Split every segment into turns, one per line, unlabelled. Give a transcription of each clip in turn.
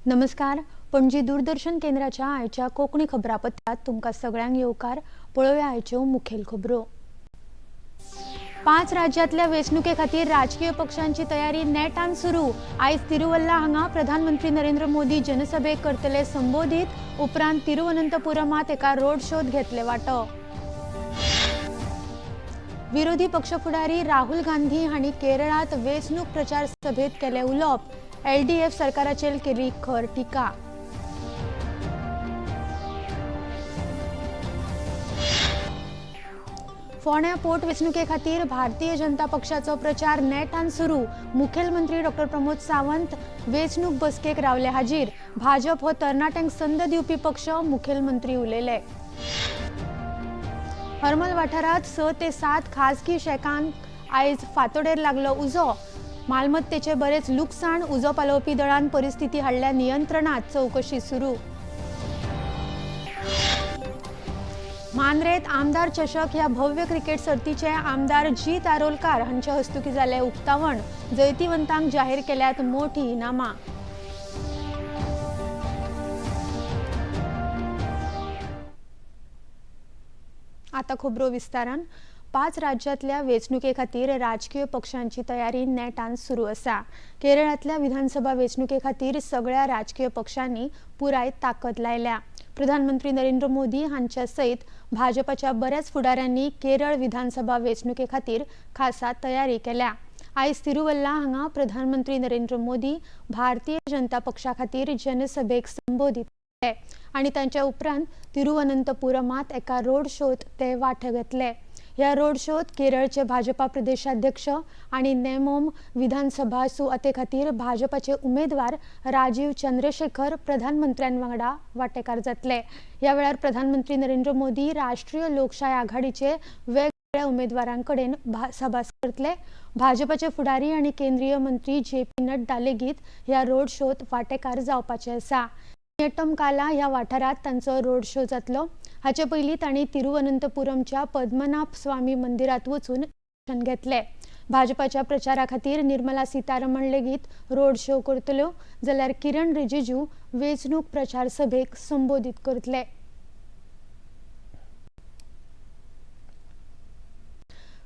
नमस्कार, पणजी दूरदर्शन केंद्राच्या आयच्या कोंकणी खबरापत्रांत तुमकां सगळ्यांक येवकार. पळोवया आयच्यो मुखेल खबरो. 5 राज्यांतल्या वेंचणुके खातीर राजकीय पक्षांची तयारी नेटान सुरू. आयज तिरुवल्ला हांगा प्रधानमंत्री नरेंद्र मोदी जनसभेक करतले संबोधीत. उपरांत तिरुवनंतपुरमात एका रोड शोत घेतले वांटो. विरोधी पक्ष फुडारी राहुल गांधी हांणी केरळांत वेंचणूक प्रचार सभेत केले उलोवप. एलडीएफ सरकाराचेर केली खर टिका. फोंड्या पोट वेंचणुके खातीर भारतीय जनता पक्षाचो प्रचार नेटान सुरू. मुखेलमंत्री डॉक्टर प्रमोद सावंत वेंचणूक बसकेक रावले हाजीर. भाजप हो तरणाट्यांक संद दिवपी पक्ष, मुखेलमंत्री उलयले. हरमल वाठारांत 6 ते 7 खाजगी शॅकांक आयज फांतोडेर लागलो उजो. मालमत्तेचे बरेच लुकसाण. उजो पालोवपी दळान परिस्थिती हाडल्या नियंत्रणात. चवकशी सुरू. मांद्रेत आमदार चषक ह्या भव्य क्रिकेट सर्तीचे आमदार जीत आरोलकार हांचे हस्तुकीं जालें उक्तावण. जैतिवंतांक जाहीर केल्यात मोठी इनामां. आता खबरो विस्तारान. 5 राज्यांतल्या वेंचणुके खातीर राजकीय पक्षांची तयारी नेटान सुरू आसा. केरळांतल्या विधानसभा वेंचणुके खातीर सगळ्या राजकीय पक्षांनी पुराय ताकद लायल्या. प्रधानमंत्री नरेंद्र मोदी हांच्या सयत भाजपाच्या बऱ्याच फुडाऱ्यांनी केरळ विधानसभा वेंचणुके खातीर खासा तयारी केल्या. आयज तिरुवल्ला हांगा प्रधानमंत्री नरेंद्र मोदी भारतीय जनता पक्षा खातीर जनसभेक संबोधीत केले आनी तांच्या उपरांत तिरुवनंतपुरमात एका रोड शोत ते वांटो घेतले. ह्या रोड शोत केरळचे भाजपा प्रदेशाध्यक्ष आनी नेमोम विधानसभा सुवाते खातीर भाजपाचे उमेदवार राजीव चंद्रशेखर प्रधानमंत्र्यां वांगडा वांटेकार जातले. ह्या वेळार प्रधानमंत्री नरेंद्र मोदी राष्ट्रीय लोकशाय आघाडीचे वेगवेगळ्या उमेदवारां कडेन भासाभास करतले. भाजपाचे फुडारी आनी केंद्रीय मंत्री जे पी नड्डा लेगीत ह्या रोड शोत वांटेकार जावपाचे आसा. नेट्टमकाला ह्या वाठारांत तांचो रोड शो जातलो. हाचे पयलीं तांणी तिरुवनंतपुरमच्या पद्मनाभ स्वामी मंदिरांत वचून दर्शन घेतले. भाजपाच्या प्रचारा खातीर निर्मला सीतारमण लेगीत रोड शो करतल्यो, जाल्यार किरण रिजिजू वेंचणूक प्रचार सभेक संबोधीत करतले.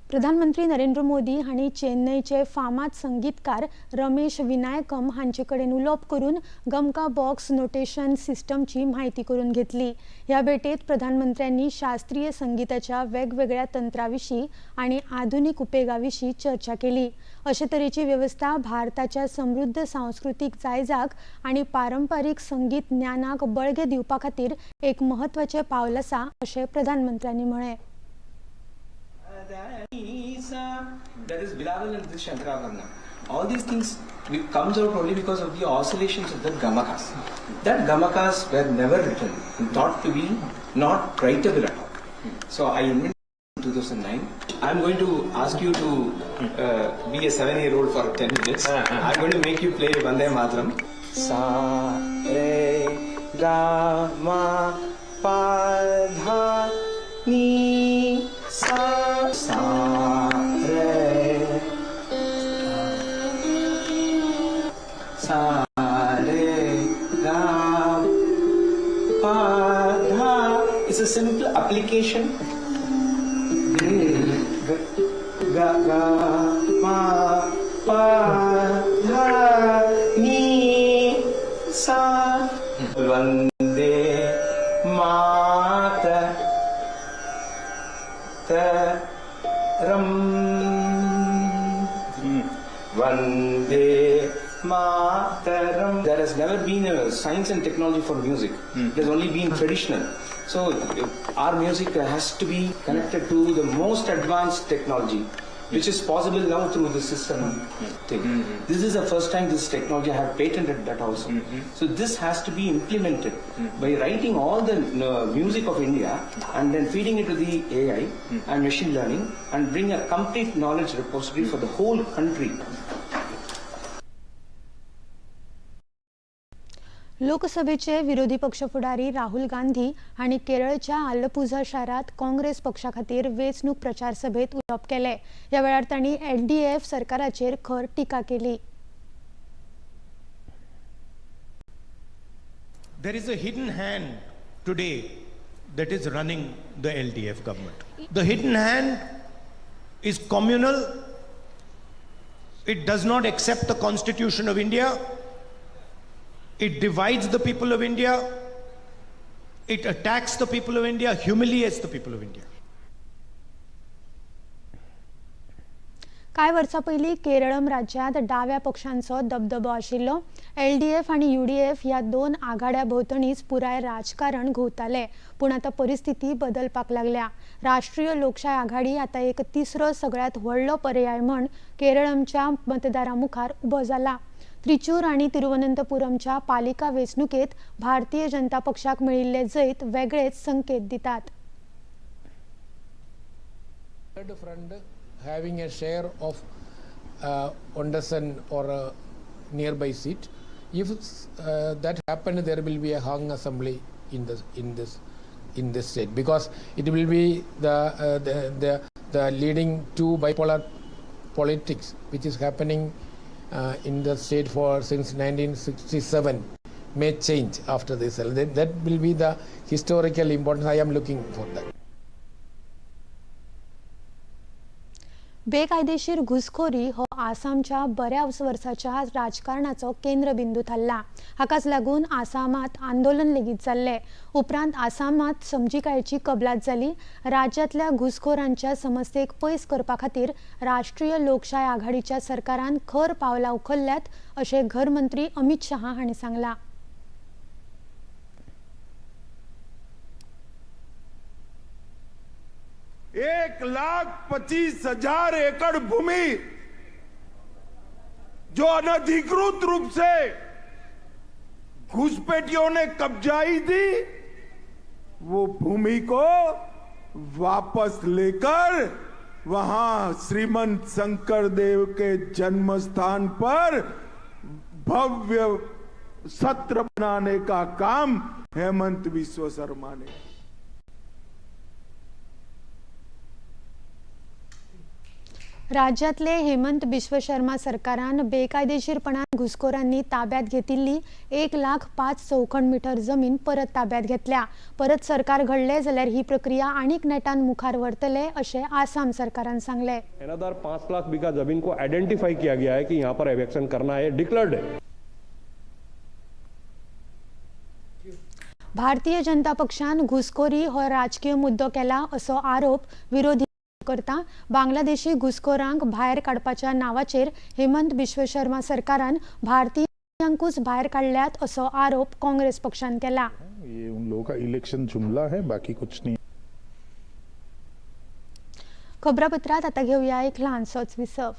प्रधानमंत्री नरेंद्र मोदी हांणी चेन्नईचे फामाद संगीतकार रमेश विनायकम हांचे कडेन उलोवप करून गमका बॉक्स नोटेशन सिस्टमची म्हायती करून घेतली. ह्या भेटेत प्रधानमंत्र्यांनी शास्त्रीय संगीताच्या वेगवेगळ्या तंत्राविशीं आनी आधुनीक उपेगा विशीं चर्चा केली. अशे तरेची वेवस्था भारताच्या समृद्ध सांस्कृतीक जायजाक आनी पारंपारीक संगीत ज्ञानाक बळगें दिवपा खातीर एक म्हत्वाचें पावल आसा, अशें प्रधानमंत्र्यांनी म्हळें.
That is Bilawal and this Shankarabharana. All these things comes out only because of the oscillations of the gamakas. That gamakas were never written, thought to be not writable at all. So I invented in 2009. I'm going to ask you to be a 7-year-old for 10 minutes. I'm going to make you play Vande Mataram. Sa re ga ma pa dha ni sa sa re sa re ga pa dha. It's a simple application. Ga ga ma pa dha ni sa. Vande Mata Taram. Vande Mataram. There has never been a science and technology for music. It has only been traditional. So our music has to be connected to the most advanced technology, which is possible now through the system thing. This is the first time this technology, I have patented that also. So this has to be implemented by writing all the music of India and then feeding it to the AI and machine learning and bring a complete knowledge repository for the whole country.
लोकसभेचे विरोधी पक्ष फुडारी राहुल गांधी हांणी केरळच्या आलपुझा शारांत काँग्रेस पक्षा खातीर वेंचणूक प्रचार सभेत उलोवप केलें. ह्या वेळार तांणी एलडीएफ सरकाराचेर खर टिका केली.
There is a hidden hand today that is running the LDF government. The hidden hand is communal. It does not accept the Constitution of India. It divides the people of India. It attacks the people of India, humiliates the people of India.
कांय वर्सां पयलीं केरळम राज्यांत डाव्या पक्षांचो दबदबो आशिल्लो. LDF आनी UDF ह्या दोन आघाड्या भोंवतणीच पुराय राजकारण घुंवतालें. पूण आतां परिस्थिती बदलपाक लागल्या. राष्ट्रीय लोकशाय आघाडी आतां एक तिसरो सगळ्यांत व्हडलो पर्याय म्हण केरळमच्या मतदारां मुखार उबो जाला. त्रिचूर आनी तिरुवनंतपुरमच्या पालिका वेंचणुकेंत भारतीय जनता पक्षाक मेळिल्ले जैत वेगळेच संकेत दितात.
Having a share of 1 dozen or a nearby seat, if that happened, there will be a hung assembly in this state, because it will be the leading two bipolar politics which is happening in the state for since 1967 may change after this. That will be the historical importance. I am looking for that.
बेकायदेशीर घुसखोरी हो आसामच्या बऱ्याच वर्साच्या राजकारणाचो केंद्रबिंदू थारला. हाकाच लागून आसामात आंदोलन लेगीत जाल्लें. उपरांत आसामात समजिकायेची कबलात जाली. राज्यांतल्या घुसखोरांच्या समस्येक पयस करपा खातीर राष्ट्रीय लोकशाय आघाडीच्या सरकारान खर पावलां उखल्ल्यात अशें घरमंत्री अमित शहा हांणी सांगलां.
एक 1,25,000 एकड़ भूमि जो अनधिकृत रूप से घुसपैठियों ने कब्जाई थी, वो भूमि को वापस लेकर वहां श्रीमंत शंकर देव के जन्म स्थान पर भव्य सत्र बनाने का काम हेमंत विश्व शर्मा ने।
राज्यातले हेमंत बिश्व शर्मा सरकारान बेकायदेशीरपणान घुसखोरांनी ताब्यात घेतिल्ली 1,05,000 चौखण मीटर जमीन परत ताब्यात घेतल्या. परत सरकार घडले जाल्यार ही प्रक्रिया आनीक नेटान मुखार व्हरतले अशें आसाम सरकारान सांगलें.
अनदर 5 लाख बीघा जमीन को आइडेंटिफाई किया गया है कि यहाँ पर एविक्शन करना है, डिक्लेयर्ड है.
भारतीय जनता पक्षान घुसखोरी हो राजकीय मुद्दो केला असो आरोप विरोधी करता. बांगलादेशी घुसखोरांक भायर काडपाच्या नावाचेर हेमंत बिश्व शर्मा सरकारान भारतीयांकूच भायर काडल्यात असो आरोप काँग्रेस पक्षान केला.
ये उन लोगों का इलेक्शन जुमला है, बाकी कुछ नहीं.
खबरापत्रात आता घेऊया एक ल्हानसोच विसव.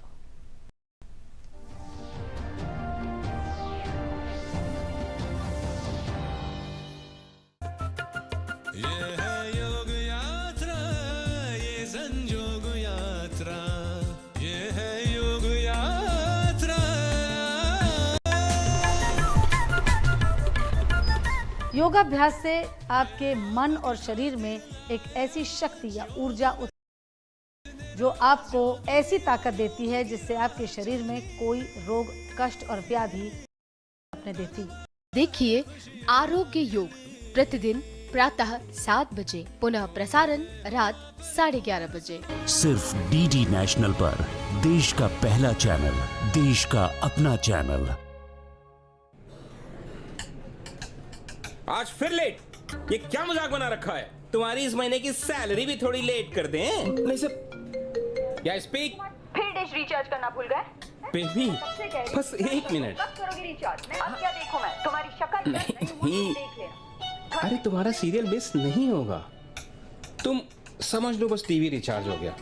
योगाभ्यास से आपके मन और शरीर में एक ऐसी शक्ति या ऊर्जा जो आपको ऐसी ताकत देती है जिससे आपके शरीर में कोई रोग, कष्ट और व्याधि अपने देती।
देखिए आरोग्य योग प्रतिदिन प्रातः 7 बजे, पुनः प्रसारण रात 11:30 बजे,
सिर्फ डीडी नेशनल पर। देश का पहला चैनल, देश का अपना चैनल।
आज फिर लेट, ये क्या मजाक बना रखा है? तुम्हारी इस महीने की सैलरी भी थोड़ी लेट कर दें। नहीं सर, या स्पीक।
फिर डिश रिचार्ज करना भूल गए?
बेबी बस 1 मिनट।
कब करोगी रिचार्ज? अब क्या देखूं मैं तुम्हारी शक्ल?
नहीं, अरे तुम्हारा सीरियल मिस नहीं होगा, तुम समझ लो बस टीवी रिचार्ज हो गया।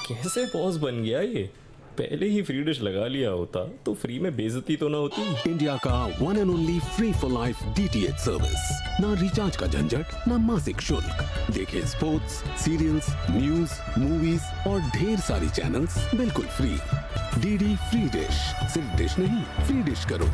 कैसे बॉस बन गया ये? पहले ही फ्री डिश लगा लिया होता तो फ्री में बेइज्जती तो ना होती।
इंडिया का 1 and only free for life DTH service. ना रिचार्ज का झंझट, ना मासिक शुल्क। देखें स्पोर्ट्स, सीरियल्स, न्यूज, मूवीज और ढेर सारी चैनल्स बिल्कुल फ्री। डीडी फ्री डिश, सिर्फ डिश नहीं, फ्री डिश करो।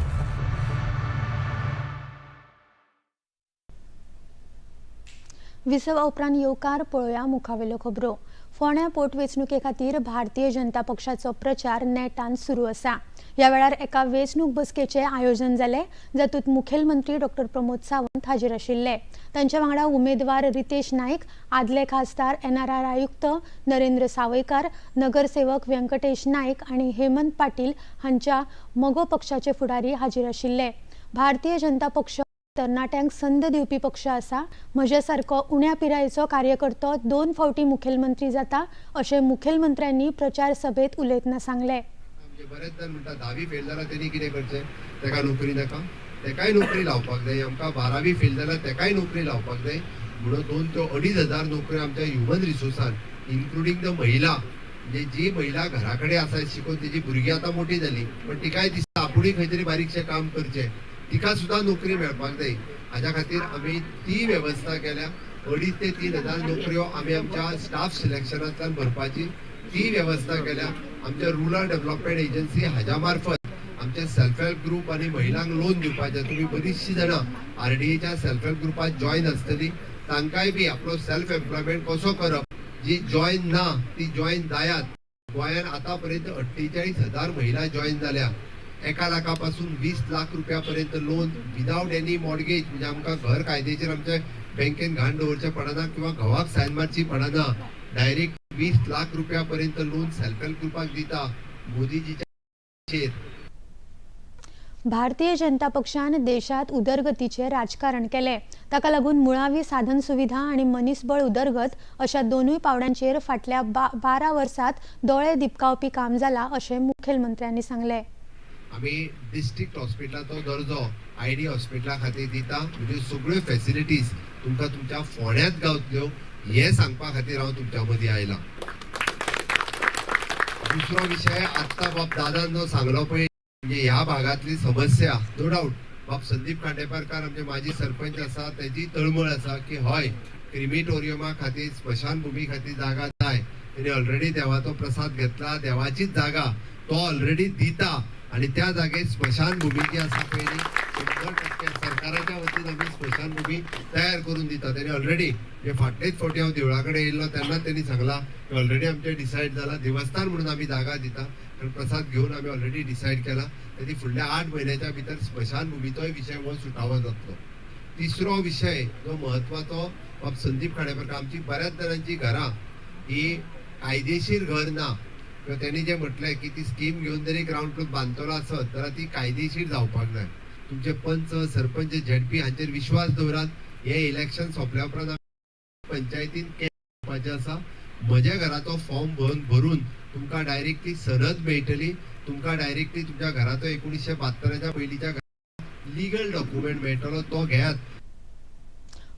विसवा उपरांत येवकार पळोवया मुखावेल्यो खबरो. फोंड्या पोटवेंचणुके खातीर भारतीय जनता पक्षाचो प्रचार नेटान सुरू आसा. ह्या वेळार एका वेंचणूक बसकेचें आयोजन जालें, जातूंत मुखेलमंत्री डॉक्टर प्रमोद सावंत हाजीर आशिल्ले. तांच्या वांगडा उमेदवार रितेश नायक, आदले खासदार एनआरआर आयुक्त नरेंद्र सावयकार, नगरसेवक व्यंकटेश नायक आनी हेमंत पाटील हांच्या मगो पक्षाचे फुडारी हाजीर आशिल्ले. भारतीय जनता पक्ष तरणाट्यांक संद दिवपी पक्ष आसा. म्हज्या सारको उण्या पिरायेचो कार्यकर्तो 2 फावटी मुखेलमंत्री जाता अशें मुखेलमंत्र्यांनी प्रचार सभेत उलयतना सांगलें.
बरेच जाण म्हणटा 10वी फेल जाला तेणी कितें करचें, तेका नोकरी नाका, तेकाय नोकरी लावपाक जाय. आमकां 12वी फेल जाला तेकाय नोकरी लावपाक जाय. म्हणून 2 ते 2.5 हजार नोकऱ्यो आमच्या ह्युमन रिसोर्सान इन्क्लुडींग the महिला, म्हणजे जी महिला घरा कडेन आसा शिकून तेजी भुरगीं आतां मोटी जाली पण तिकाय दिसता आपुणूय खंय तरी बारीकशें काम करचें, तिका सुद्दां नोकरी मेळपाक जाय. हाज्या खातीर आमी ती वेवस्था केल्या. 2.5 ते 3 हजार नोकऱ्यो आमी आमच्या स्टाफ सिलेक्शनांतल्यान भरपाची ती वेवस्था केल्या. आमच्या रुरल डेव्हलपमेंट एजन्सी हाज्या मार्फत आमच्या सेल्फ हेल्प ग्रुप आनी महिलांक लोन दिवपाचें. तुमी बरीचशीं जाणां आरडीएच्या सेल्फ हेल्प ग्रुपात जॉयन आसतली, तांकांय बी आपलो सेल्फ एम्प्लॉयमेंट कसो करप, जी जॉयन ना ती जॉयन जायात. गोंयान आतां पर्यंत 48,000 महिला जॉयन जाल्या. 1 लाखा पासून 20 लाख रुपया पर्यंत लोन विदावट एनी मॉर्गेज, म्हणजे आमकां घर कायदेशीर आमच्या बँकेन घाण दवरचें पडना किंवा घोवाक सायन मारची पडना. डायरेक्ट 20 लाख रुपया पर्यंत लोन सेल्फ हेल्प ग्रुपाक दिता मोदीजीचेर.
भारतीय जनता पक्षान देशात उदरगतीचे राजकारण केले, ताका लागून मुळावी साधन सुविधा आनी मनीसबळ उदरगत अशा दोनूय पावड्यांचेर फाटल्या 12 वर्सात दोळे दिपकावपी काम जाला अशें मुखेलमंत्र्यांनी सांगलें.
आमी डिस्ट्रिक्ट हॉस्पिटलाचो दर्जो आयडी हॉस्पिटला खातीर दिता, म्हणजे सगळ्यो फेसिलिटीज तुमकां तुमच्या फोंड्यांत गावतल्यो हें सांगपा खातीर हांव तुमच्या मदीं आयला. दुसरो विशय आत्तां बाब दादान जो सांगलो पळय, म्हणजे ह्या भागांतली समस्या, नो डावट बाब संदीप खांडेपारकार आमचे माजी सरपंच आसा, तेजी तळमळ आसा की हय क्रिमिटोरियमा खातीर स्मशानभुमी खातीर जागा जाय. तेणी ऑलरेडी देवाचो प्रसाद घेतला, देवाचीच जागा तो ऑलरेडी दिता आनी त्या जागेर स्मशानभुमी जी आसा पयली 100% सरकाराच्या वतीन आमी स्मशानभुमी तयार करून दिता. तेणी ऑलरेडी म्हणजे फाटलेच फावटी हांव देवळा कडेन येयल्लो तेन्ना तेणी सांगलां की ऑलरेडी आमचें डिसायड जाला, देवस्थान म्हणून आमी जागा दिता, कारण प्रसाद घेवन आमी ऑलरेडी डिसायड केला. तेजी फुडल्या 8 म्हयन्याच्या भितर स्मशानभुमीचोय विशय हो सुटावो जातलो. तिसरो विशय जो म्हत्वाचो बाब संदीप खांडेपारकार, आमची बऱ्याच जाणांची घरां ही कायदेशीर घर ना, किंवा त्यांनी जे म्हटलें की ती स्कीम घेवन जरी ग्रावंड फ्लोर बांदतलो आसत जाल्यार ती कायदेशीर जावपाक जाय. तुमचे पंच सरपंच झेडपी हांचेर विश्वास दवरात. हे इलेक्शन सोंपल्या उपरांत पंचायतीन करपाचें आसा. म्हज्या घराचो फॉर्म भरून तुमकां डायरेक्टली सनद मेळटली. तुमकां डायरेक्टली तुमच्या घराचो 1972 पयलींच्या लिगल डॉक्युमेंट मेळटलो, तो घेयात.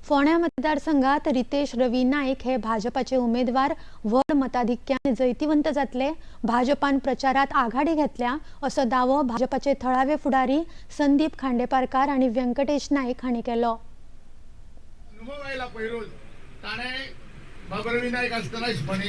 फोंड्या मतदारसंघात रितेश रवी नायक हे भाजपाचे उमेदवार व्हड मताधिक्यान जैतिवंत जातले. भाजपान प्रचारात आघाडी घेतल्या असो दावो भाजपाचे थळावे फुडारी संदीप खांडेपारकार आनी व्यंकटेश नायक हांणी केलो.
अनुभव आयला पयरूच ताणें बाबा रवी नायक आसतना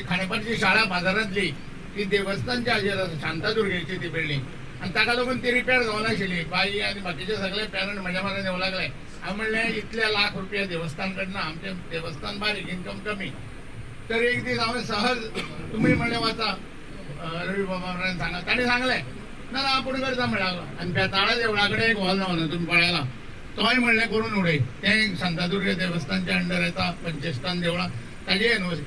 खांडेपारची शाळा बाजारांतली ती देवस्थानच्या हाजेर आसा, शांतादुर्गेची ती बिल्डींग, आनी ताका लागून ती रिपेर जावनाशिल्ली. बाई आनी बाकीचे सगळे पेरंट म्हज्या म्हऱ्यान येवं लागले. हांवें म्हणलें इतले लाख रुपया देवस्थान कडना, आमचें देवस्थान बारीक, इन्कम कमी. तर एक दीस हांवें सहज तुमी म्हणलें वचा रवी बाबा म्हऱ्यान सांगा, ताणें सांगलें ना ना आपूण करता म्हणलें. आनी बेताळा देवळा कडेन एक हॉल जावना तुमी पळयला, तोय म्हणलें करून उडय, तें शांतादुर्गे देवस्थानच्या अंडर येता, पंचेस्तान देवळां ताजे एनओसी.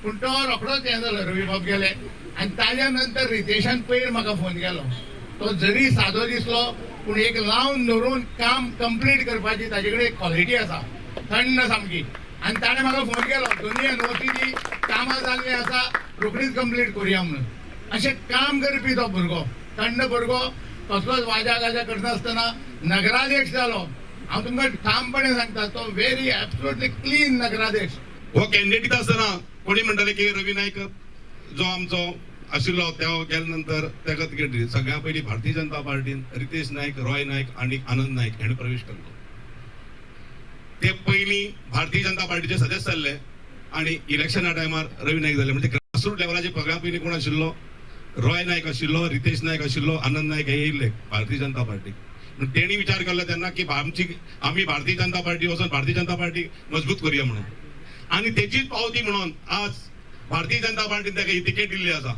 पूण तो रोखडोच हें जालो, रवी बाब गेले आनी ताज्या नंतर रितेशान पयर म्हाका फोन केलो. तो जरी सादो दिसलो पूण एक लावन धरून काम कंप्लीट करपाची ताजे कडेन क्वॉलिटी आसा, थंड सामकी. आनी ताणें म्हाका फोन केलो, दोनूय एनओसीची कामां जाल्लीं आसा, रोखडीच कंप्लीट करुया म्हणून. अशें काम करपी तो भुरगो, थंड भुरगो, कसलोच वाजा गाजा करनासतना नगराध्यक्ष जालो. हांव तुमकां ठामपणे सांगता, तो व्हेरी एब्सोल्युटली क्लीन नगराध्यक्ष.
हो कॅन्डिडेट आसतना कोणी म्हणटाले की रवी नायक जो आमचो आशिल्लो त्या गेल्या नंतर ताका तिकेट दिली. सगळ्या पयलीं भारतीय जनता पार्टीन रितेश नायक, रॉय नायक आनी आनंद नायक हेणें प्रवेश केल्लो. ते पयलीं भारतीय जनता पार्टीचे सदस्य जाल्ले आनी इलेक्शना टायमार रवी नायक जाले. म्हणजे ग्रासरूट लेवलाचेर सगळ्या पयलीं कोण आशिल्लो? रॉय नायक आशिल्लो, रितेश नायक आशिल्लो, आनंद नायक हे येयल्ले भारतीय जनता पार्टी. तेणी विचार केल्लो तेन्ना की आमी भारतीय जनता पार्टी वचून भारतीय जनता पार्टी मजबूत करुया म्हणून, आनी तेचीच पावती म्हणून आज भारतीय जनता पार्टीन ताका ही तिकेट दिल्ली आसा.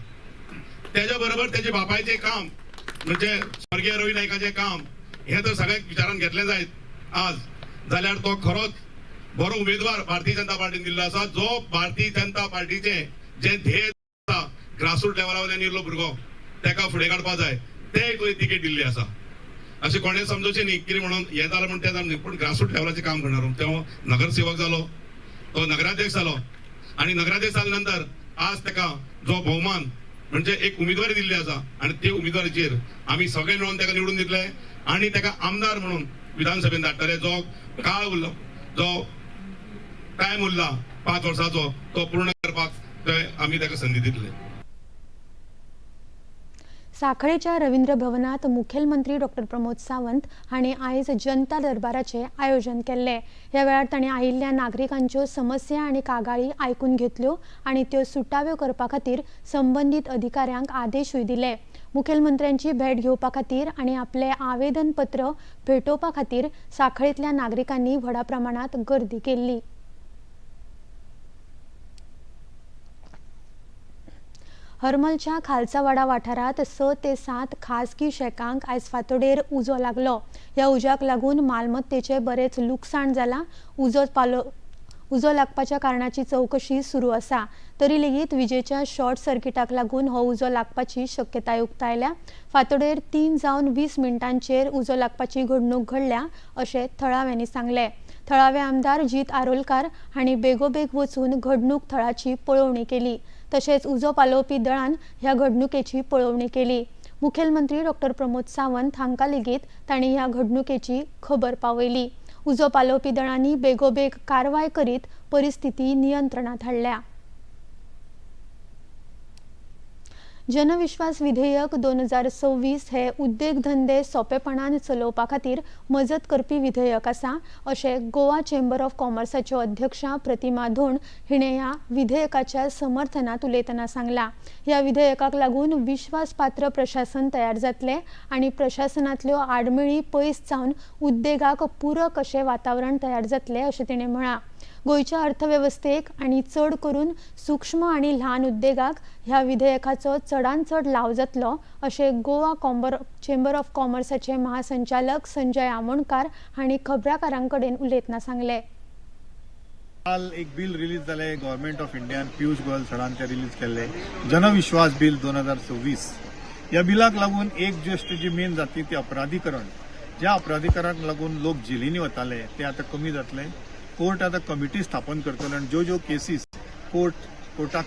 तेज्या बरोबर तेजे बापायचें काम म्हणजे स्वर्गीय रवी नायकाचें काम हें तर सगळ्यांक विचारान घेतलें जायत आज जाल्यार तो खरोच बरो उमेदवार भारतीय जनता पार्टीन दिल्लो आसा, जो भारतीय जनता पार्टीचें जें ध्येय आसा ग्रासरूट लेवला वयल्यान येयल्लो भुरगो ताका फुडें काडपा जाय, ते एक तिकेट दिल्ली आसा. अशें कोणें समजोचें न्ही कितें म्हणून हें जालें म्हण तें जालें न्ही, पूण ग्रासरूट लेवलाचें काम करणार तो नगरसेवक जालो, तो नगराध्यक्ष जालो आनी नगराध्यक्ष जाल्या नंतर आज ताका जो भोवमान म्हणजे एक उमेदवारी दिल्ली आसा आनी ते उमेदवारीचेर आमी सगळे मेळून ताका निवडून दितले आनी ताका आमदार म्हणून विधानसभेन धाडटले. जो काळ उरलो, जो टायम उरला 5 वर्सांचो तो पूर्ण करपाक ते आमी ताका संदी दितले.
साखळेच्या रवींद्र भवनात मुखेलमंत्री डॉक्टर प्रमोद सावंत हांणी आयज जनता दरबाराचें आयोजन केल्लें. ह्या वेळार तांणी आयिल्ल्या नागरिकांच्यो समस्या आनी कागाळी आयकून घेतल्यो आनी त्यो सुटाव्यो करपा खातीर संबंदीत अधिकाऱ्यांक आदेशूय दिले. मुखेलमंत्र्यांची भेट घेवपा खातीर आनी आपलें आवेदनपत्र भेटोवपा खातीर साखळेंतल्या नागरिकांनी व्हडा प्रमाणांत गर्दी केल्ली. हरमलच्या खालसावाडा वाठारांत 6 ते 7 खासगी शेकांक आयज फांतोडेर उजो लागलो. ह्या उज्याक लागून मालमत्तेचें बरेंच लुकसाण जालां. उजो लागपाच्या कारणाची चवकशी सुरू आसा. तरी लेगीत विजेच्या शॉर्ट सर्किटाक लागून हो उजो लागपाची शक्यताय उक्तायल्या. फांतोडेर 3:20 मिनटांचेर उजो लागपाची घडणूक घडल्या अशें थळाव्यांनी सांगलें. थळावे आमदार जीत आरोलकार हांणी बेगोबेग वचून घडणूक थळाची पळोवणी केली. तशेंच उजो पालोवपी दळान ह्या घडणुकेची पळोवणी केली. मुखेलमंत्री डॉक्टर प्रमोद सावंत हांकां लेगीत तांणी ह्या घडणुकेची खबर पावयली. उजो पालोवपी दळांनी बेगोबेग कारवाय करीत परिस्थिती नियंत्रणात हाडल्या. जनविश्वास विधेयक 2026 हे उद्देगधंदे सोंपेपणान चलोवपा खातीर मजत करपी विधेयक आसा अशें गोवा चेंबर ऑफ कॉमर्साच्यो अध्यक्षा प्रतिमा धोंड हिणें ह्या विधेयकाच्या समर्थनांत उलयतना सांगलां. ह्या विधेयकाक लागून विश्वासपात्र प्रशासन तयार जातलें आनी प्रशासनांतल्यो आडमेळी पयस जावन उद्देगाक पूरक अशें वातावरण तयार जातलें अशें तिणें म्हळां. गोंयच्या अर्थवेवस्थेक आनी चड करून सूक्ष्म आनी ल्हान उद्देगाक ह्या विधेयकाचो चडांत चड लाव जातलो अशें गोवा चेंबर ऑफ कॉमर्साचे महासंचालक संजय आमोणकार हांणी खबराकारां कडेन उलयतना सांगलें.
काल एक बिल रिलीज जालें गव्हर्मेंट ऑफ इंडियान, पियूष गोयल सरान ते रिलीज केल्लें, जनविश्वास बिल 2026. ह्या बिलाक लागून एक ज्येश्ठ जी मेन जाती ती अपराधीकरण, ज्या अपराधीकरणाक लागून लोक जेलींनी वताले ते आतां कमी जातले. कोर्ट आतां कमिटी स्थापन करतले आनी ज्यो ज्यो केसीस कोर्टाक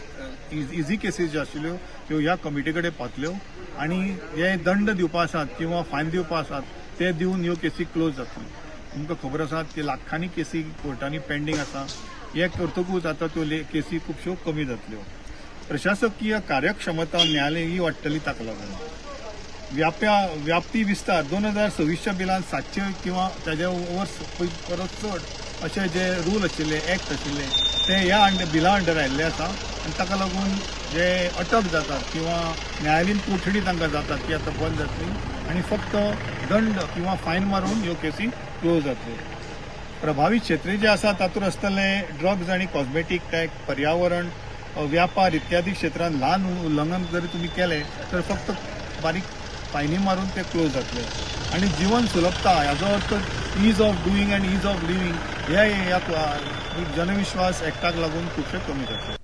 इजी केसीस ज्यो आशिल्ल्यो त्यो ह्या कमिटी कडेन पावतल्यो आनी जे दंड दिवपा आसात किंवा फायन दिवपा आसात ते दिवन ह्यो केसी क्लोज जातल्यो. तुमकां खबर आसा की लाखांनी केसी कोर्टांनी पेंडींग आसा. हे करतकूच आतां त्यो केसी खुबश्यो कमी जातल्यो. प्रशासकीय कार्यक्षमता न्यायालय ही वाडटली. ताका लागून व्याप्ती विस्तार 2026च्या बिलान 700 किंवा ताजे वर्स परत चड अशे जे रूल आशिल्ले, एक्ट आशिल्ले ते ह्या बिला अंडर आयिल्ले आसा आनी ताका लागून जे अटक जातात किंवा न्यायालयीन कोठडी तांकां जातात ती आतां बंद जातली आनी फक्त दंड किंवा फायन मारून ह्यो केसी क्लोज जातल्यो. प्रभावीत क्षेत्र जे आसा तातूंत आसतले ड्रग्ज आनी कॉस्मेटीक टॅक्स, पर्यावरण, व्यापार इत्यादी क्षेत्रांत ल्हान उल्लंघन जरी तुमी केलें तर फक्त बारीक फायनी मारून ते क्लोज जातले. आनी जिवन सुलभता हाजो अर्थ ease of doing and ease of living ह्या जनविश्वास एक्टाक लागून खुबशे कमी जातले.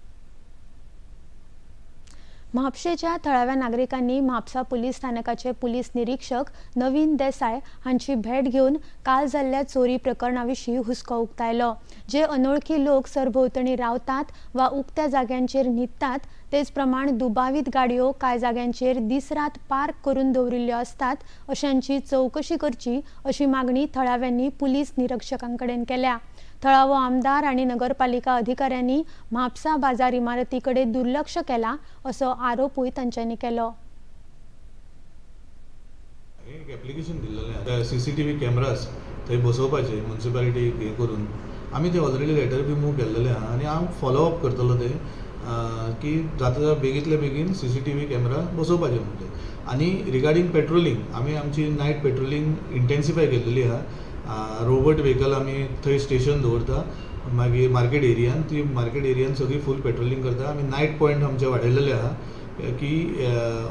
म्हापशेच्या थळाव्या नागरिकांनी म्हापसा पुलीस स्थानकाचे पुलीस निरीक्षक नवीन देसाय हांची भेट घेवन काल जाल्ल्या चोरी प्रकरणा विशीं हुस्को उक्तायलो. जे अनोळखी लोक सरभोंवतणी रावतात वा उक्त्या जाग्यांचेर न्हिदतात तेच प्रमाण दुबावीत गाडयो कांय जाग्यांचेर दीसरात पार्क करून दवरिल्ल्यो आसतात अशांची चवकशी करची अशी मागणी थळाव्यांनी पुलीस निरीक्षकां कडेन केल्या. थळावो आमदार आनी नगरपालिका अधिकाऱ्यांनी म्हापसा बाजार इमारती कडेन दुर्लक्ष केला असो आरोपूय तांच्यांनी केलो.
एक एप्लिकेशन दिल्लेलें CCTV cameras थंय बसोवपाचे म्युनिसिपालिटी हे करून आमी ते ऑलरेडी लेटर बी मूव केल्लेले आहा आनी हांव फॉलो अप करतलो ते की जाता जाल्यार बेगींतले बेगीन CCTV camera बसोवपाचे म्हणून ते. आनी रिगार्डींग पेट्रोलिंग आमी आमची नायट पेट्रोलिंग इंटेन्सिफाय केल्लेली आहा. रोबोट व्हेकल आमी थंय स्टेशन दवरता, मागीर मार्केट एरियान, ती मार्केट एरियान सगळी फूल पेट्रोलिंग करता. आमी नायट पॉयंट आमचे वाडयलेले आहा की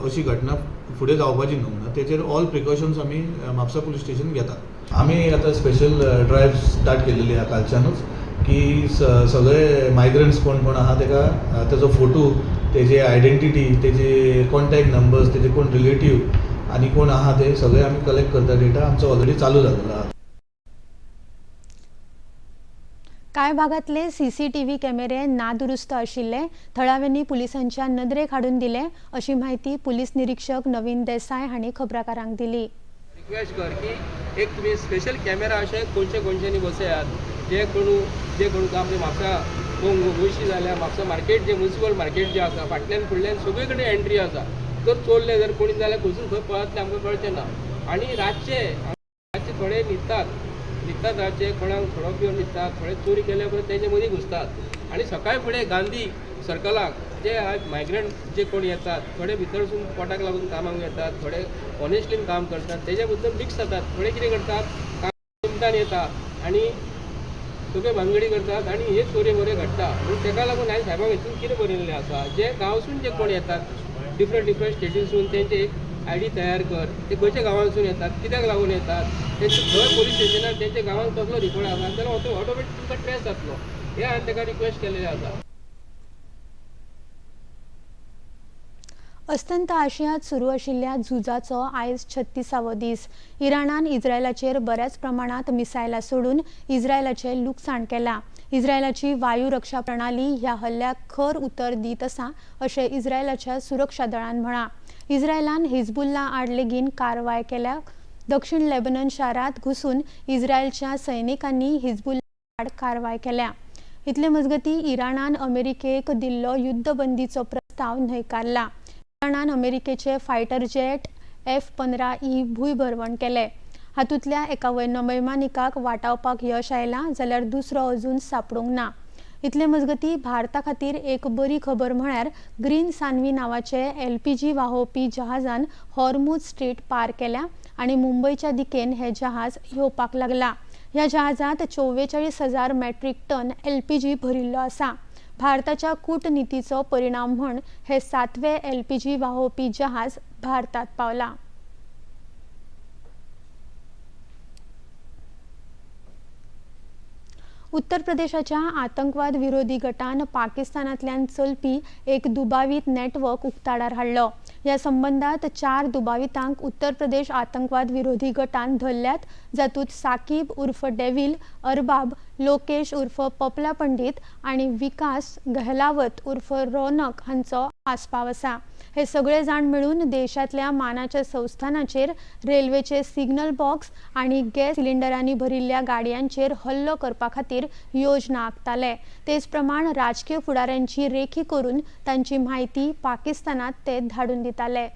अशी घटना फुडें जावपाची न्हू म्हणून. तेचेर ऑल प्रिकॉशन्स आमी म्हापसा पुलीस स्टेशन घेतात. आमी आतां स्पेशल ड्रायव्ह स्टार्ट केलेली आहा कालच्यानूच की सगळे मायग्रंट्स कोण कोण आहा तेका तेजो फोटो, तेजी आयडेंटिटी, तेजे कॉन्टॅक्ट नंबर्स, तेजे कोण रिलेटीव आनी कोण आहा ते सगळे आमी कलेक्ट करता. डेटा आमचो ऑलरेडी चालू जाल्लो आहा.
कांय भागांतले सीसीटीव्ही कॅमेरे नादुरुस्त आशिल्ले थळाव्यांनी पुलिसांच्या नदरेक हाडून दिले अशी म्हायती पुलीस निरीक्षक नवीन देसाय हांणी खबराकारांक दिली.
रिक्वेस्ट कर की एक तुमी स्पेशल कॅमेरा अशे कोनशे कोनशांनी बसयात, जे कोण आमचे म्हापसा गोंयशी जाल्यार म्हापसा मार्केट जे म्युनिसिपल मार्केट जे आसा फाटल्यान फुडल्यान सगळे कडेन एंट्री आसा, जर चोरले जर कोणी जाल्यार खंयसून खंय पळतले आमकां कळचें ना. आनी रातचे थोडे न्हिदतात रातचे, कोणाक थोडो पिवन न्हिदतात, थोडे चोरी केल्या उपरांत तेंचे मदीं घुसतात. आनी सकाळी फुडें गांधी सर्कलाक जे मायग्रंट जे कोण येतात थोडे भितरसून पोटाक लागून कामाक येतात, थोडे ऑनेस्टली काम करतात, तेजे बद्दल मिक्स जातात. थोडे कितें करतात, काम निमतान येता आनी सगळे भानगडी करतात आनी हे चोरी मोरे घडटा. म्हणून तेका लागून हांवें साहेबांक हितून कितें बरयल्लें आसा, जे गांवसून जे कोण येतात डिफरंट डिफरंट स्टेटीसून तेंचे एक आयडी तयार कर, ते खंयच्या गांवांसून येतात, कित्याक लागून येतात, तेंचे खंय पोलीस स्टेशनार तेंच्या गांवांत कसलो रिपोर्ट आसा जाल्यार ऑटोमॅटीक तुमकां ट्रेस जातलो, हें हांवें तेका रिक्वेस्ट केलेलें आसा.
अस्तंत आशियांत सुरू आशिल्ल्या झुजाचो आयज 36वो दीस. इराणान इस्रायलाचेर बऱ्याच प्रमाणांत मिसायलां सोडून इस्रायलाचें लुकसाण केलां. इस्रायलाची वायू रक्षा प्रणाली ह्या हल्ल्याक खर उतर दीत आसा अशें इस्रायलाच्या सुरक्षा दळान म्हळां. इस्रायलान हिजबुल्ला आड लेगीन कारवाय केल्या. दक्षिण लेबनन शारांत घुसून इस्रायलच्या सैनिकांनी हिजबुल्ला आड कारवाय केल्या. इतले मजगतीं इराणान अमेरिकेक दिल्लो युद्धबंदीचो प्रस्ताव न्हयकारला. इराणान अमेरिकेचे फायटर जेट F-15E भूंयभरवण केले. हातूंतल्या एका वैमानिकाक वाटावपाक यश आयलां जाल्यार दुसरो अजून सापडूंक ना. इतले मजगतीं भारता खातीर एक बरी खबर म्हळ्यार ग्रीन सान्वी नांवाचे LPG वाहोवपी जहाजान हॉर्मुझ स्ट्रीट पार केल्या आनी मुंबयच्या दिकेन हे जहाज येवपाक लागला. ह्या जहाजांत 44,000 मेट्रीक टन LPG भरिल्लो आसा. भारताच्या कूटनितीचो परिणाम म्हूण हे 7वें LPG वाहोवपी जहाज भारतात पावला. उत्तर प्रदेशाच्या आतंकवाद विरोधी गटान पाकिस्तानांतल्यान चलपी एक दुबावीत नेटवर्क उक्ताडार हाडलो. ह्या संबंदात 4 दुबावितांक उत्तर प्रदेश आतंकवाद विरोधी गटान धरल्यात, जातूंत साकीब उर्फ डेव्हिल, अरबाब, लोकेश उर्फ पपला पंडित आनी विकास गहलावत उर्फ रौनक हांचो आस्पाव आसा. हे सगळे जाण मेळून देशांतल्या मानाच्या संस्थानाचेर, रेल्वेचे सिग्नल बॉक्स आनी गॅस सिलिंडरांनी भरिल्ल्या गाडयांचेर हल्लो करपा खातीर योजना आंखताले. तेच प्रमाण राजकीय फुडाऱ्यांची रेखी करून तांची म्हायती पाकिस्तानात ते धाडून दिताले.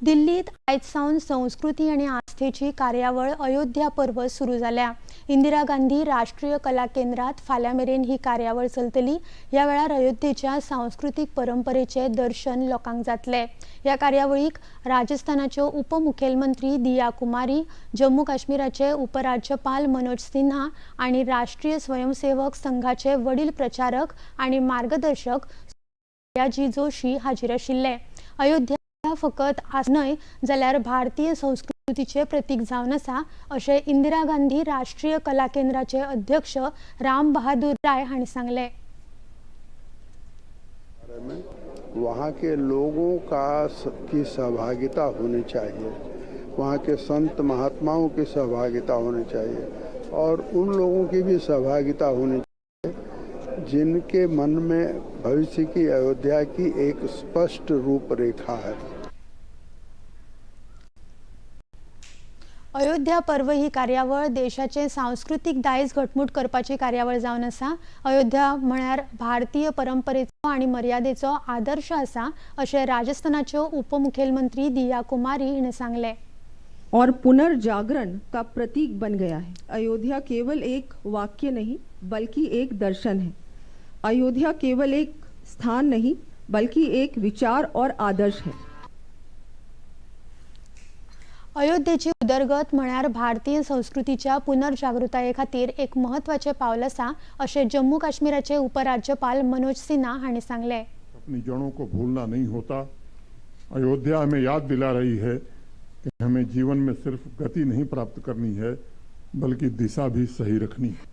दिल्लीत आयज सावन संस्कृती आनी आस्थेची कार्यावळ अयोध्या पर्व सुरू जाल्या. इंदिरा गांधी राष्ट्रीय कला केंद्रात फाल्यां मेरेन ही कार्यावळ चलतली. ह्या वेळार अयोध्येच्या सांस्कृतीक परंपरेचे दर्शन लोकांक जातले. ह्या कार्यावळीक राजस्थानाच्यो उपमुखेलमंत्री दिया कुमारी, जम्मू काश्मीराचे उपराज्यपाल मनोज सिन्हा आनी राष्ट्रीय स्वयंसेवक संघाचे वडील प्रचारक आनी मार्गदर्शक सोयाजी जोशी हाजीर आशिल्ले. अयोध्या फकत आज न्हय जाल्यार भारतीय संस्कृतीचे प्रतीक जावन आसा अशें इंदिरा गांधी राष्ट्रीय कला केंद्राचे अध्यक्ष राम बहादूर राय हांणी सांगलें.
वहाँ के लोगों का की सहभागिता होनी चाहिए, वहाँ के संत महात्माओं की सहभागिता होनी चाहिए और उन लोगों की भी सहभागिता होनी चाहिए जिनके मन में भविष्य की अयोध्या की एक स्पष्ट रूपरेखा है.
अयोध्या पर्व ही कार्यावळ देशाचे सांस्कृतीक दायज घटमूट करपाची कार्यावळ जावन आसा. अयोध्या म्हळ्यार भारतीय परंपरेचो आनी मर्यादेचो आदर्श आसा अशें राजस्थानाच्यो उपमुखेलमंत्री दिया कुमारी हिणें सांगलें.
और पुनर्जागरण का प्रतीक बन गया है। अयोध्या केवल एक वाक्य नहीं बल्कि एक दर्शन है। अयोध्या केवल एक स्थान नहीं बल्कि एक विचार और आदर्श है।
अयोध्येची उदरगत म्हळ्यार भारतीय संस्कृतीच्या पुनर्जागृताये खातीर एक म्हत्वाचें पावल आसा अशें जम्मू काश्मीराचे उपराज्यपाल मनोज सिन्हा हांणी सांगलें।
अपनी जड़ों को भूलना नहीं होता। अयोध्या हमें याद दिला रही है कि हमें जीवन में सिर्फ गति नहीं प्राप्त करनी है बल्कि दिशा भी सही रखनी है।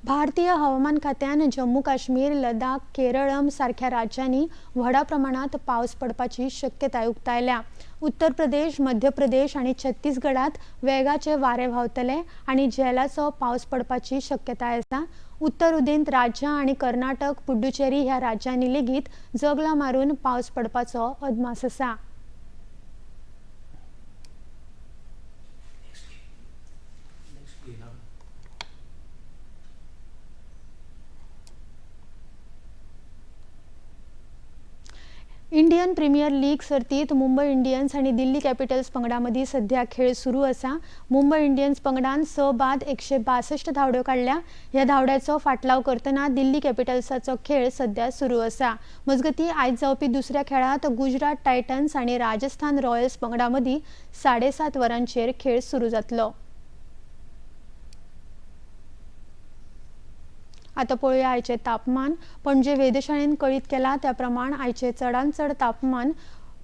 भारतीय हवामान खात्यान जम्मू काश्मीर, लडाख, केरळम सारख्या राज्यांनी व्हडा प्रमाणात पावस पडपाची शक्यताय उक्तायल्या। उत्तर प्रदेश, मध्य प्रदेश आनी छत्तीसगडात वेगाचे वारे व्हांवतले आनी झेलाचो पावस पडपाची शक्यताय आसा। उत्तर उदेंत राज्यां आनी कर्नाटक, पुडुचेरी ह्या राज्यांनी लेगीत जगलां मारून पावस पडपाचो अदमास आसा। इंडियन प्रीमियर लीग सर्तीत मुंबय इंडियन्स आनी दिल्ली कॅपिटल्स पंगडा मदीं सध्या खेळ सुरू आसा। मुंबय इंडियन्स पंगडान 6 बाद 162 धांवड्यो काडल्या। ह्या धांवड्याचो फाटलाव करतना दिल्ली कॅपिटल्साचो खेळ सध्या सुरू आसा। मजगतीं आयज जावपी दुसऱ्या खेळांत गुजरात टायटन्स आनी राजस्थान रॉयल्स पंगडा मदीं 7:30 वरांचेर खेळ सुरू जातलो। आतां पळोवया आयचें तापमान। पणजे वेधशाळेन कळीत केलां त्या प्रमाण आयचें चडांत चड तापमान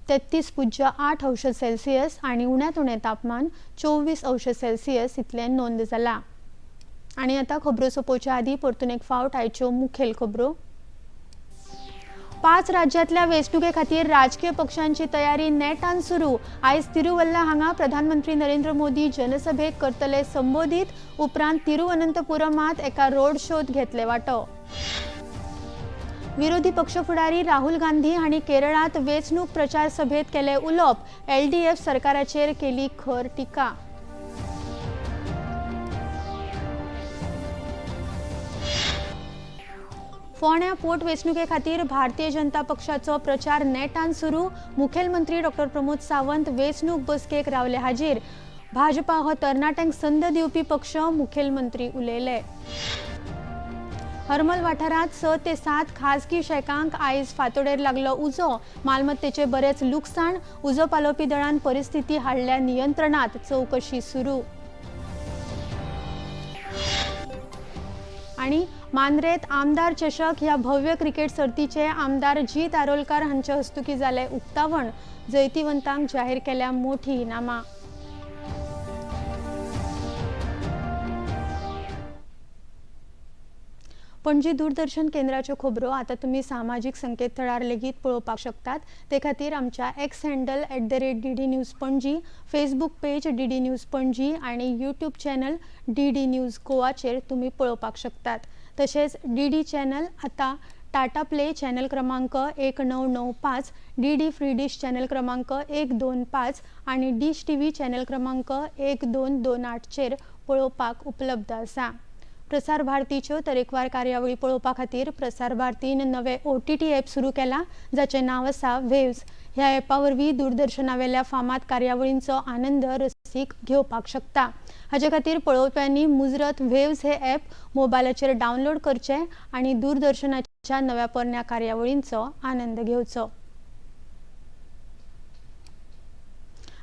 33.8 अंश सेल्सियस आनी उण्यांत उणें तापमान 24 अंश सेल्सियस इतलें नोंद जालां। आनी आतां खबरो सोंपोवच्या आदीं परतून एक फावट आयच्यो मुखेल खबरो। 5 राज्यांतल्या वेंचणुके खातीर राजकीय पक्षांची तयारी नेटान सुरू। आयज तिरुवल्ला हांगा प्रधानमंत्री नरेंद्र मोदी जनसभेक करतले संबोधीत। उपरांत तिरुवनंतपुरमात एका रोड शोत घेतले वांटो। विरोधी पक्ष फुडारी राहुल गांधी हांणी केरळांत वेंचणूक प्रचार सभेत केले उलोवप। एलडीएफ सरकाराचेर केली खर टिका। फोंड्या पोटवेंचणुके खातीर भारतीय जनता पक्षाचो प्रचार नेटान सुरू। मुखेलमंत्री डॉक्टर प्रमोद सावंत वेंचणूक बसकेक रावले हाजीर। भाजपा हो तरणाट्यांक संद दिवपी पक्ष, मुखेलमंत्री उलयले। हरमल वाठारांत 6 ते 7 खाजगी शेकांक आयज फांतोडेर लागलो उजो। मालमत्तेचे बरेच लुकसाण। उजो पालोवपी दळान परिस्थिती हाडल्या नियंत्रणात। चवकशी सुरू। आनी मांद्रेत आमदार चषक ह्या भव्य क्रिकेट सर्तीचे आमदार जीत आरोलकार हांचे हस्तुकी जाले उक्तावण। जैतिवंतांक जाहीर केल्या मोठी इनामां। पणजी दूरदर्शन केंद्राच्यो खबरो आतां तुमी सामाजीक संकेतथळार लेगीत पळोवपाक शकतात। ते खातीर आमच्या X handle @DD News Panaji, Facebook page DD News Panaji आनी यूट्यूब चॅनल DD news गोवाचेर तुमी पळोवपाक शकतात। तशेंच DD channel आतां टाटा प्ले चॅनल क्रमांक 1995, DD free dish channel क्रमांक 125 आनी डिश TV channel क्रमांक 1228 चेर पळोवपाक उपलब्ध आसा। प्रसार भारतीच्यो तरेकवार कार्यावळी पळोवपा खातीर प्रसार भारतीन नवे OTT app सुरू केला, जाचें नांव आसा वेव्स। ह्या एपा वरवीं दूरदर्शनावेल्या फामाद कार्यावळींचो आनंद रसीक घेवपाक शकता। हाचे खातीर पळोवप्यांनी मुजरत वेव्स हे ॲप मोबायलाचेर डावनलोड करचें आनी दूरदर्शनाच्या नव्या पोरण्या कार्यावळींचो आनंद घेवचो।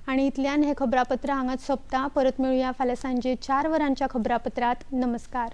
आनी इतल्यान हे खबरापत्र हांगाच सोंपता। परत मेळुया फाल्यां सांजे 4 वरांच्या खबरापत्रांत। नमस्कार।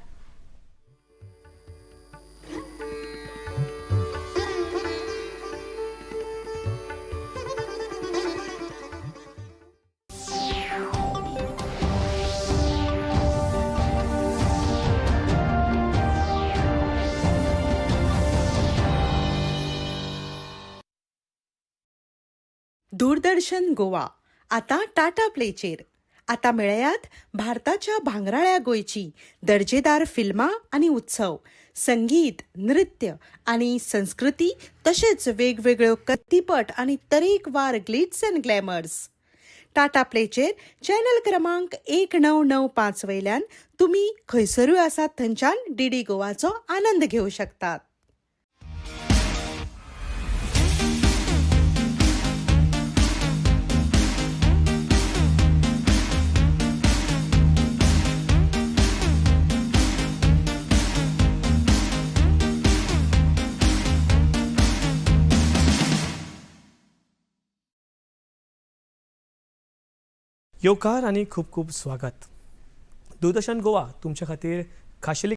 दूरदर्शन गोवा आता टाटा प्लेचेर आता मेळयात भारताच्या भांगराळ्या गोंयची दर्जेदार फिल्मां आनी उत्सव, संगीत, नृत्य आनी संस्कृती तशेंच वेगवेगळ्यो कत्तीपट आनी तरेकवार ग्लिट्स अँड ग्लॅमर्स। टाटा प्लेचेर चॅनल क्रमांक 1995 वयल्यान तुमी खंयसरूय आसात थंयच्यान डीडी गोवाचो आनंद घेवं शकतात।
येवकार आनी खूब खूब स्वागत. दूरदर्शन गोवा तुमच्या खातीर खाशेली